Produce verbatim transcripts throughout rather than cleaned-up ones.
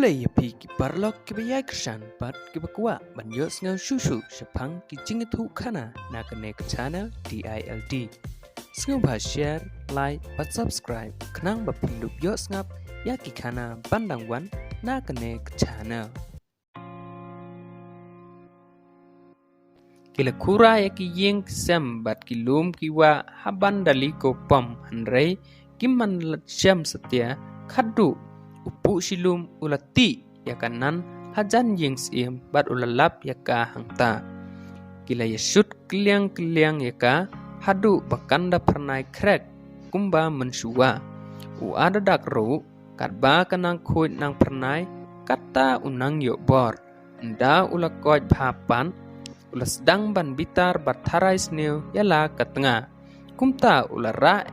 Khublei ïa phi ki paralok kiba ïai kyrshan bad kiba kwah ban ïohsngew shuh shuh shaphang ki jingïathuhkhana na kane ka channel D I L D. Sngewbha share, like bad subscribe khnang ba phin dup ïohsngap ïa ki khana ban dang wan na kane ka channel. Ki la khura ïa ki ïing ki sem bad ki lum ki wah ha ban da li ko pom, hynrei kim man la shem satia. Khadduh u puh shilum u la tih ïa ka nan hajan ïing syiem bad u la lap ïa ka hangta. Ki la ïa shut kylliang kylliang ïa ka haduh ba kan da phyrnai khrek kumba mynshuwa. U Adadak ruh katba ka nang khuid nang phyrnai, kata u nang ïoh bor. Ynda u la koit bha pat, u la sdang ban bitar bad tharai sniew ïa la ka tnga. Kumta u la rah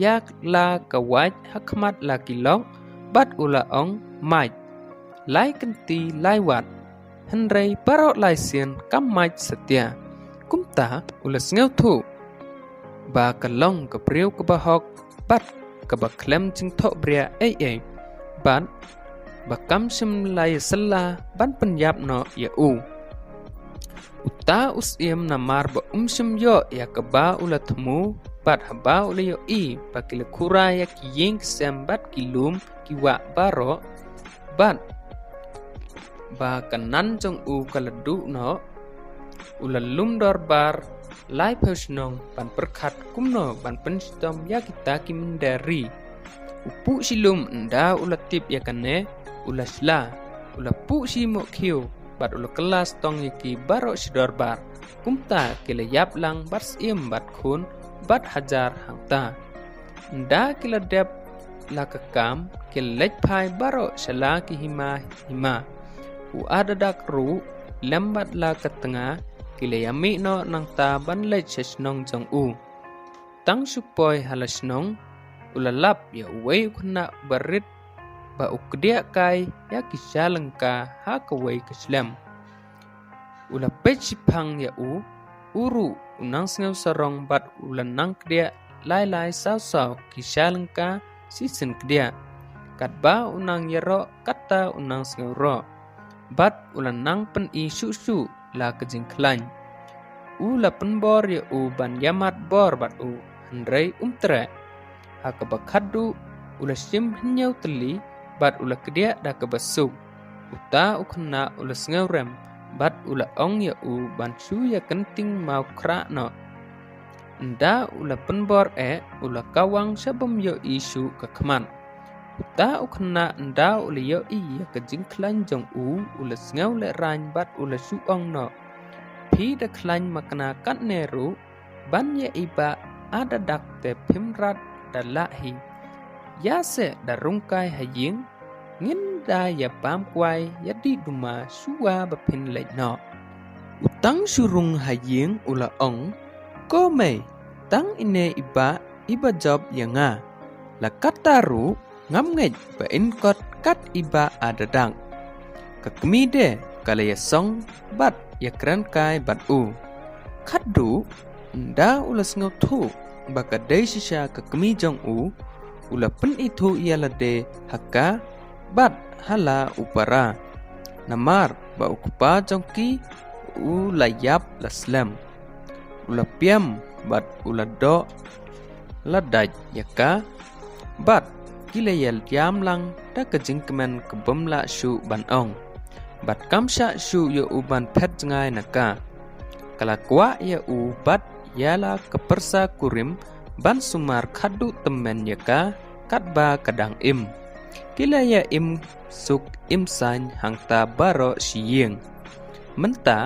ïa la ka wait ha khmat la ki lok bad u la ong, mait lai kynti lai wat, hynrei baroh lai sien kam mait satia. Kumta u la sngewthuh ba ka long ka briew kaba hok bad kaba khlem jingthohbriah ei ei, bad ba kam shym la ïa syllah ban pynïap noh ïa u. Uta u syiem namar ba um shym ïoh ïa kaba u la thmu, bad haba u la ïohi ba ki la khura ïa ki ïing ki sem bad ki lum ki wah baroh, bad ba ka nan jong u ka la duh noh, u la lum dorbar laiphew shnong ban pyrkhat kumno ban pynshitom ïa kita ki mynder ri. U puh shilum, ynda u la tip ïa kane, u la shla, u la puh shi mohkhiew bad u la kylla stong ïa ki baroh shi dorbar. Kumta ki la ïap lang bad syiem bad khun bad hajar hangta. Ynda ki la dep la ka kam, ki la leit phai baroh sha la ki hima hima. U Adadak ruh lem bad la ka tnga, ki la ïa mih noh nangta ban leit sha shnong jong u. Tang shu poi ha la shnong, u la lap ïa uwei u khynnah barit ba u kdiah kai ïa ki sha lyngka ha kawei ka shlem. U la peit shiphang ïa u, u ruh u nang sngew sarong bad u la nang kdiah lai lai saw saw ki sha lyngka shisien kdiah. Katba u nang ïaroh kata u nang sngew roh, bad u la nang pyni shuh shuh la ka jingkhlaiñ. U la pynbor ïa u ban ïamat bor bad u, hynrei um treh. Ha kaba khadduh u la shim hynñiew tylli bad u la kdiah da kaba suk. Uta u khynnah u la sngewrem bad u la ong ïa u ban shu ïa kynting maw khrah noh. Ynda u la pynbor eh, u la kawang sha bym ïohi shuh ka khmat. Uta u khynnah ynda u la ïohi ïa ka jingkhlaiñ jong u, u la sngew lehraiñ bad u la shu ong noh, phi da khlaiñ makna katne ruh, ban ïa i Bah Adadak te phim rat da lah hi. Ïa seh da rung kai ha ïing, ngin da ïa bam kwai ïa dih duma shuwa ba phin leit noh. U tang shu rung ha ïing u la ong, ko mei, tang ine i Bah iba jop ïa nga. La katta ruh ngam ngeit ba in kot kat i Bah Adadak. Ka kmie de ka la ïa song bad ïa kren kai bad u. Khadduh ynda u la sngewthuh ba ka dei shisha ka kmie jong u, u la pynithuh ïa lade ha ka bad ha la u para. Namar ba u kpa jong ki u la ïap la slem. U la piam bad u la doh la dait ïa ka, bad ki la ïa ïam lang da ka jingkmen ka bym lah shuh ban ong. Bad kam shah shuh ïa u ban phet jngai na ka. Ka la kwah ïa u bad ïa la ka pyrsa kurim ban sumar khadduh tymmen ïa ka katba ka dang im. Ki la ïa im suk im saiñ hangta baroh shi ïing. Mynta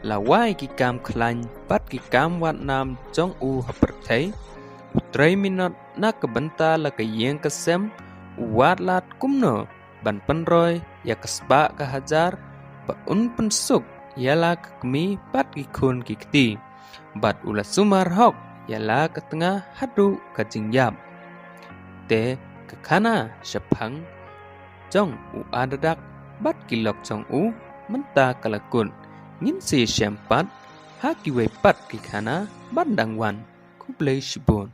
la wai ki kam khlaiñ bad ki kam wad nam jong u ha pyrthei. U trei minot na ka bynta la ka ïing ka sem, u wad lad kumno ban pynroi ïa ka spah ka hajar, ba un pynsuk ïa la ka kmie bad ki khun ki kti. Bad u la sumar hok ïa la ka tnga haduh ka jingïap. Te ka khana shaphang jong u Adadak bad ki lok jong u mynta ka la kut. Ngin sa ïashem pat ha kiwei pat ki khana ban dang wan. Khublei shibun.